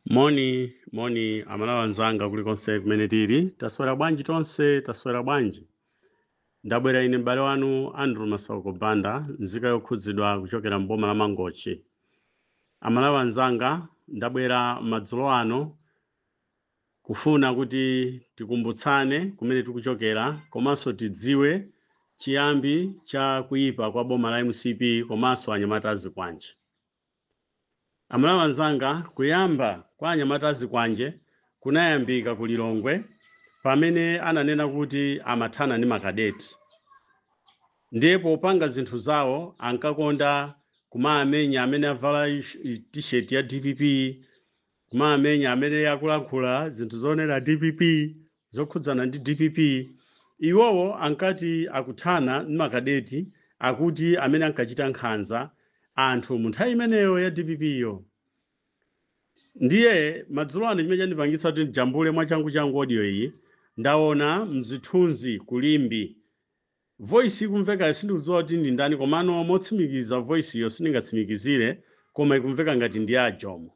Moni, moni, Amalawi anzanga kulikonse kumene tili, taswera bwanji tonse, taswera bwanji? Ndabwera ine m'bale wanu Andrew Masauko Banda, nzika yokhudzidwa kuchokera m'boma la Mangochi. Amalawi anzanga, ndabwera madzulo ano kufuna kuti tikumbutsane kumene tikuchokera komanso tidziwe chiyambi cha kuyipa kwa boma la MCP komanso anyamata azikwanje. Amalawi anzanga, kuyamba kwa anyamata azikwanje kunayambika ku Lilongwe pamene ananena kuti amathana ndi makadeti. Ndiye popanga zinthu zawo ankakonda kumaamenya amene avala t-shirt ya DPP, kumaamenya amene akulankhula zinthu zonena DPP, zokhudzana ndi DPP. Iwowo ankati akuthana ndi makadeti, akuti amene ankachita nkhanza anthu mu nthawi imeneyo ya DPP yo. Ndiye madzulo ano chimene chandipangitsa kuti ndijambule mwachangu-changu audio iyi, ndaona mzithunzi kulimbi voice ikumveka, sindikudziwa kuti ndi ndani, komano motsimikiza voice iyo sindingatsimikizire, koma ikumveka ngati ndi a Jomo,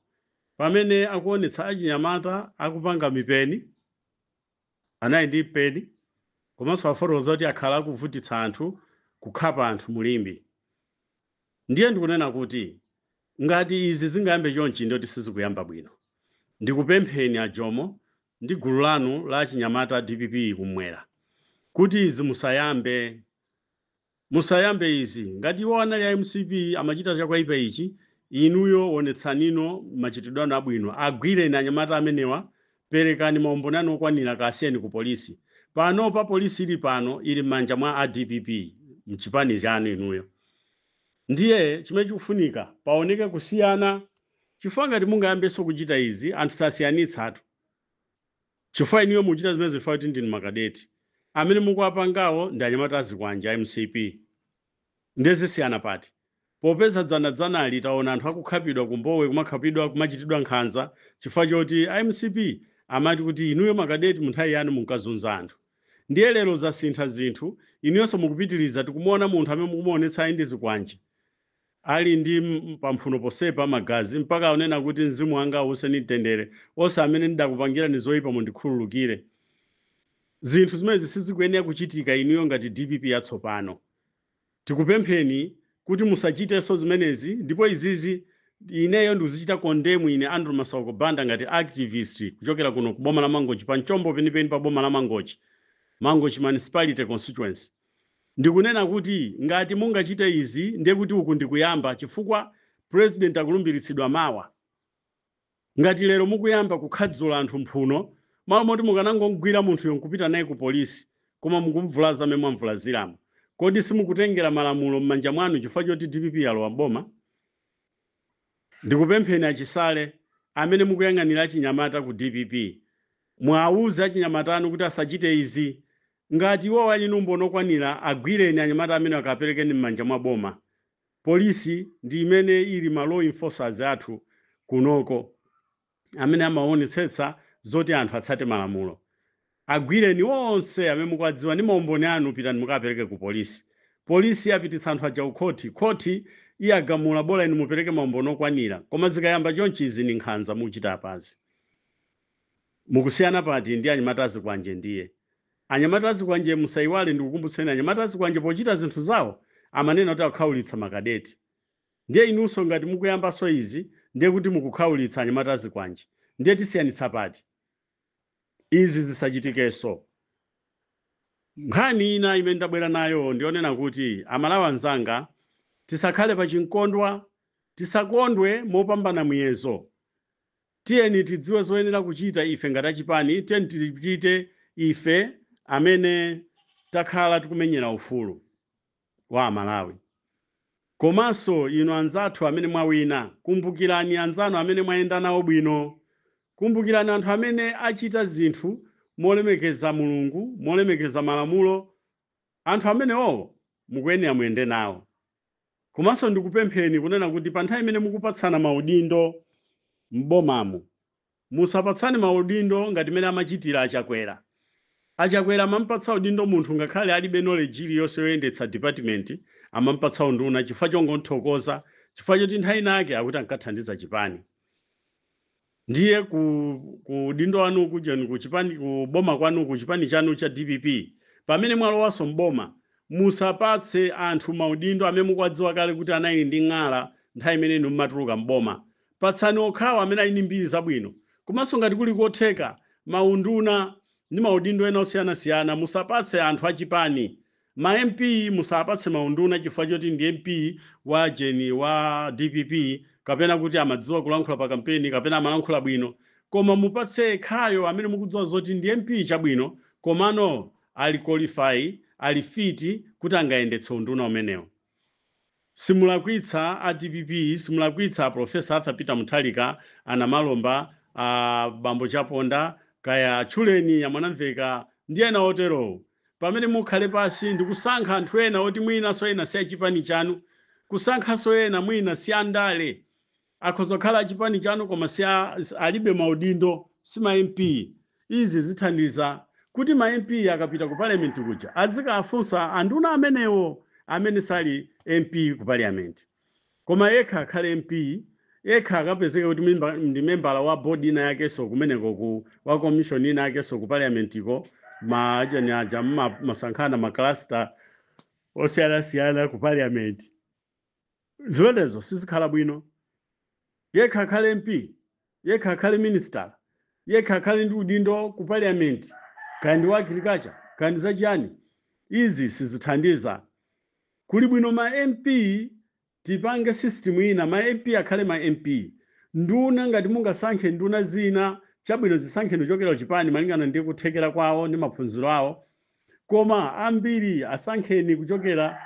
pamene akuonetsa achinyamata akupanga mipeni, anali ndi mpeni, komanso afotokoza kuti akhala akuvutitsa anthu, kukhapa anthu mulimbi. Ndiye ndikunena kuti ngati izi zingayambe chonchi, ndoti sizikuyamba bwino. Ndikupempheni a Jomo ndi gulu lanu la achinyamata DPP kumwera kuti izi musayambe, musayambe izi. Ngati iwo anali a MCP amachita chakwaipa ichi, inuyo onetsanino machitidwe anu abwino. Agwireni anyamata amenewa, perekani maumboni anu okwanira, kasiyeni ku polisi. Pano pa polisi ili pano ili m'manja mwa a DPP, mchipani chanu inuyo. Ndiye chimene chikufunika paoneke kusiyana, chifukwa ngati mungayambenso kuchita izi, anthu sasiyanitsatu, chifukwa inuyo mukuchita zimene zifukwa kuti ndinu makadeti, amene mukuwapangawo ndi anyamata azikwanja a MCP. Ndiye zisiyana pati, popeza dzanadzanali taona anthu akukhapidwa kumbowe, kumakhapidwa, kumachitidwa nkhanza chifukwa choti a MCP amati kuti inuyo makadeti mu nthawi yanu munkazunza anthu? Ndiye lero zasintha zinthu, inuyonso mukupitiriza. Tikumuona munthu amene mukumuonetsa ali ndi zikwanje, ali ndi pamphuno posepa magazi, mpaka akunena kuti, "Mzimu wanga uwuse ndi mtendere, onse amene ndidakupangirani zoyipa mundikhululukire." Zinthu zimenezi sizikuyenera kuchitika. Inuyo ngati DPP yatsopano, tikupempheni kuti musachitenso zimenezi. Ndipo izizi ineyo ndikuzichita condemn, ine Andrew Masauko Banda, ngati activist kuchokera kuno ku boma la Mangochi, pa mchombo penipeni pa boma la Mangochi, Mangochi Municipality constituency. Ndikunena kuti ngati mungachite izi, ndiye kuti uku ndikuyamba, chifukwa president akulumbiritsidwa mawa. Ngati lero mukuyamba kukhadzula anthu mphuno, malo moti mukanangogwira munthuyo nkupita naye ku polisi, koma mukumvulaza amene mwamvulaziramo, kodi simukutengera malamulo m'manja mwanu chifukwa choti DPP yalowa mboma? Ndikupempheni achisale amene mukuyang'anira achinyamata ku DPP, mwawuze achinyamata anu kuti asachite izi. Ngati iwo ali ndi umboni okwanira, agwireni anyamata amene, akaperekeni m'manja mwa boma. Polisi ndi imene ili ma law enforcers athu kunoko, amene amaonetsetsa zoti anthu atsate malamulo. Agwireni onse amene mukuwadziwa ndi maumboni anu, pitani mukapereke ku polisi. Polisi yapititsa anthu aja ku khoti, khoti iyagamula, bola inu mupereke maumboni okwanira. Koma zikayamba chonchi, izi ni nkhanza mukuchita apazi. Mukusiyana pati ndi anyamata azikwanje? Ndiye anyamata azikwanje, musayiwale, ndikukumbutseni, anyamata azikwanje pochita zinthu zawo amanena kuti akukhaulitsa makadeti. Ndiye inunso ngati mukuyambanso izi, ndiye kuti mukukhaulitsa anyamata azikwanje. Ndiye tisiyanitsa pati? Izi zisachitikenso. Nkhani ina imene ndabwera nayo ndionena kuti, Amalawi anzanga, tisakhale pa chinkondwa, tisakondwe mopambana muyezo. Tiyeni tidziwe zoyenera kuchita ife ngati achipani. Tiyeni tichite ife amene takhala tikumenyera ufulu wa Amalawi. Komanso inu anzathu amene mwawina, kumbukirani anzanu amene mwayenda nawo bwino. Kumbukirani anthu amene achita zinthu molemekeza Mulungu, molemekeza malamulo. Anthu amenewo mukuyenera muyende nawo. Komanso ndikupempheni kunena kuti pa nthawi imene mukupatsana maudindo m'bomamu, musapatsane maudindo ngati mmene amachitira Achakwera. Achakwera amampatsa udindo munthu ngakhale alibe knowledge iliyonse yoyendetsa department, amampatsa unduna chifukwa chongonthokoza, chifukwa choti nthawi inake akuti ankathandiza chipani. Ndiye ku udindo wanu kujeni, ku chipani, ku boma kwanu, ku chipani chanu cha DPP, pamene mwalowanso mboma, musapatse anthu maudindo amene mukuwadziwa kale kuti anali ndi ng'ala nthawi imene inu mmatuluka mboma. Patsani okhawo amene ali ndi mbiri zabwino. Komanso ngati kuli kotheka, maunduna ndi maudindo ena osiyanasiyana musapatse anthu achipani. Ma MP musapatse maunduna chifukwa choti ndi MP wa jeni wa DPP, kapena kuti amadziwa kulankhula pa kampeni, kapena amalankhula bwino, koma mupatse khayo amene mukudziwa zoti ndi MP chabwino, komano ali qualify, ali fit kuti angayendetse unduna umenewo. Simulakwitsa a DPP, simulakwitsa a Professor Arthur Peter Mutharika, ana Malomba, a Bambo Chaponda, kaya tchuleni Amwanamveka ndi ena oterowo, pamene mukhale pasi ndi kusankha anthu ena oti mwinanso ena si achipani chanu, kusankhanso ena mwina si andale, akhoza kukhala achipani chanu koma si alibe maudindo, si ma MP. Izi zithandiza kuti ma MP akapita ku parliament kuja azikafunsa anduna amenewo amene sali MP ku parliament. Koma yekha akhale MP, yekha akapezeka kuti ndi membala wa board ina yakenso kumeneko, ku wa commission ina yakenso ku parliament ko, maachani aja masankhana ma cluster osiyanasiyana ku parliament, zimenezo sizikhala bwino. Yekha akhale MP, yekha akhale minister, yekha akhale ndi udindo ku parliament, kaya ndi wa agriculture, kaya ndi zachiyani, izi sizithandiza. Kuli bwino ma MP tipange system ina, ma MP akhale ma MP. Nduna, ngati mungasankhe nduna zina, chabwino, zisankheni kuchokera kuchipani malingana ndi kuthekera kwawo ndi maphunziro awo, koma ambiri asankheni kuchokera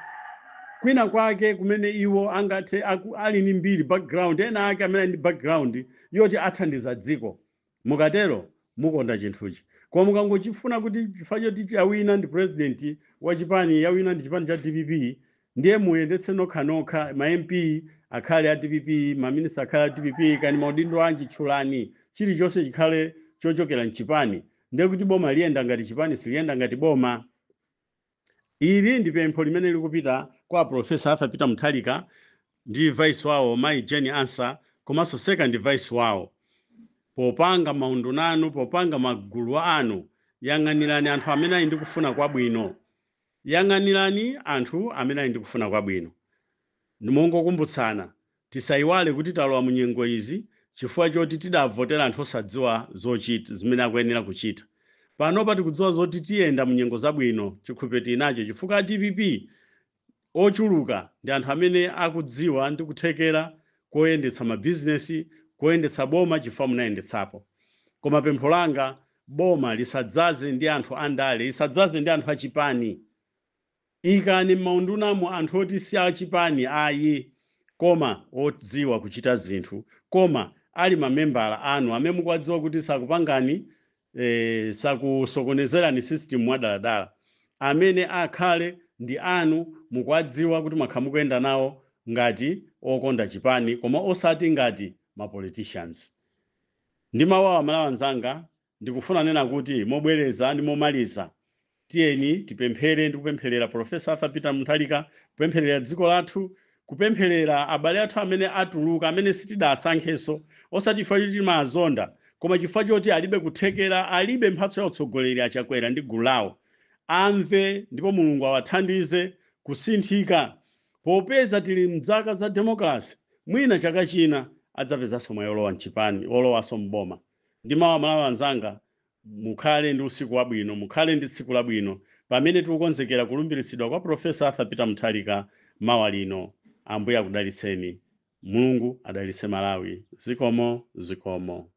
kwina kwake kumene iwo angathe ali ndi mbiri, background, ena ake amene ali ndi background yoti athandiza dziko. Mukatero mukonda chinthuchi. Koma mukangochifuna kuti chifukwa choti yawina ndi president wa chipani, yawina ndi chipani cha DPP, ndiye muyendetse nokhanokha, ma MP akhale a DPP, maminista akhale a DPP, kani maudindo anji tchulani, chilichonse chikhale chochokera mchipani, ndiye kuti boma liyenda ngati chipani, siliyenda ngati boma. Ili ndi pempho limene likupita kwa Professor Arthur Peter Mutharika ndi vice wawo Mayi Jane Ansah, komanso second vice wawo. Popanga maunduna anu, popanga magulu anu, yang'anirani anthu amene ali ndi kufuna kwabwino, yang'anirani anthu amene ali ndi kufuna kwabwino. Mongokumbutsana, tisayiwale kuti talowa mu nyengo izi chifukwa choti tidavotera anthu osadziwa zochita, zimene akuyenera kuchita. Panopa tikudziwa zoti tiyenda mu nyengo zabwino, chikhulupiriro tili nacho, chifukwa DPP ochuluka ndi anthu amene akudziwa ndi kuthekera koyendetsa mabizinesi, koyendetsa boma, chifukwa munayendetsapo. Koma pempho langa, boma lisadzaze ndi anthu andale, lisadzaze ndi anthu achipani. Ikani m'maundunamo anthu oti si achipani ayi, koma odziwa kuchita zinthu, koma ali mamembala anu amene mukuwadziwa kuti sakupangani, sakusokonezerani system mwadaladala, amene akhale ndi anu, mukuwadziwa kuti mwakhala mukuyenda nawo ngati okonda chipani, koma osati ngati ma politicians. Ndi mawu awa, Malawi anzanga, ndikufuna nena kuti mobwereza ndi momaliza, tiyeni tipemphere ndi kupempherera Professor Arthur Peter Mutharika, kupempherera dziko lathu, kupempherera abale athu amene atuluka, amene sitidasankhenso, osati chifukwa choti timazonda, koma chifukwa choti alibe kuthekera, alibe mphatso ya utsogoleri. Achakwera ndi gulu lawo amve, ndipo Mulungu awathandize kusinthika. Popeza tili mzaka za democracy, mwina chaka china adzapezanso mwayi olowa mchipani, olowanso mboma. Ndi mawu, Malawi anzanga, mukhale ndi usiku wabwino, mukhale ndi tsiku labwino pamene tikukonzekera kulumbiritsidwa kwa Professor Arthur Peter Mutharika mawa lino. Ambuye akudalitseni, Mulungu adalitse Malawi. Zikomo, zikomo.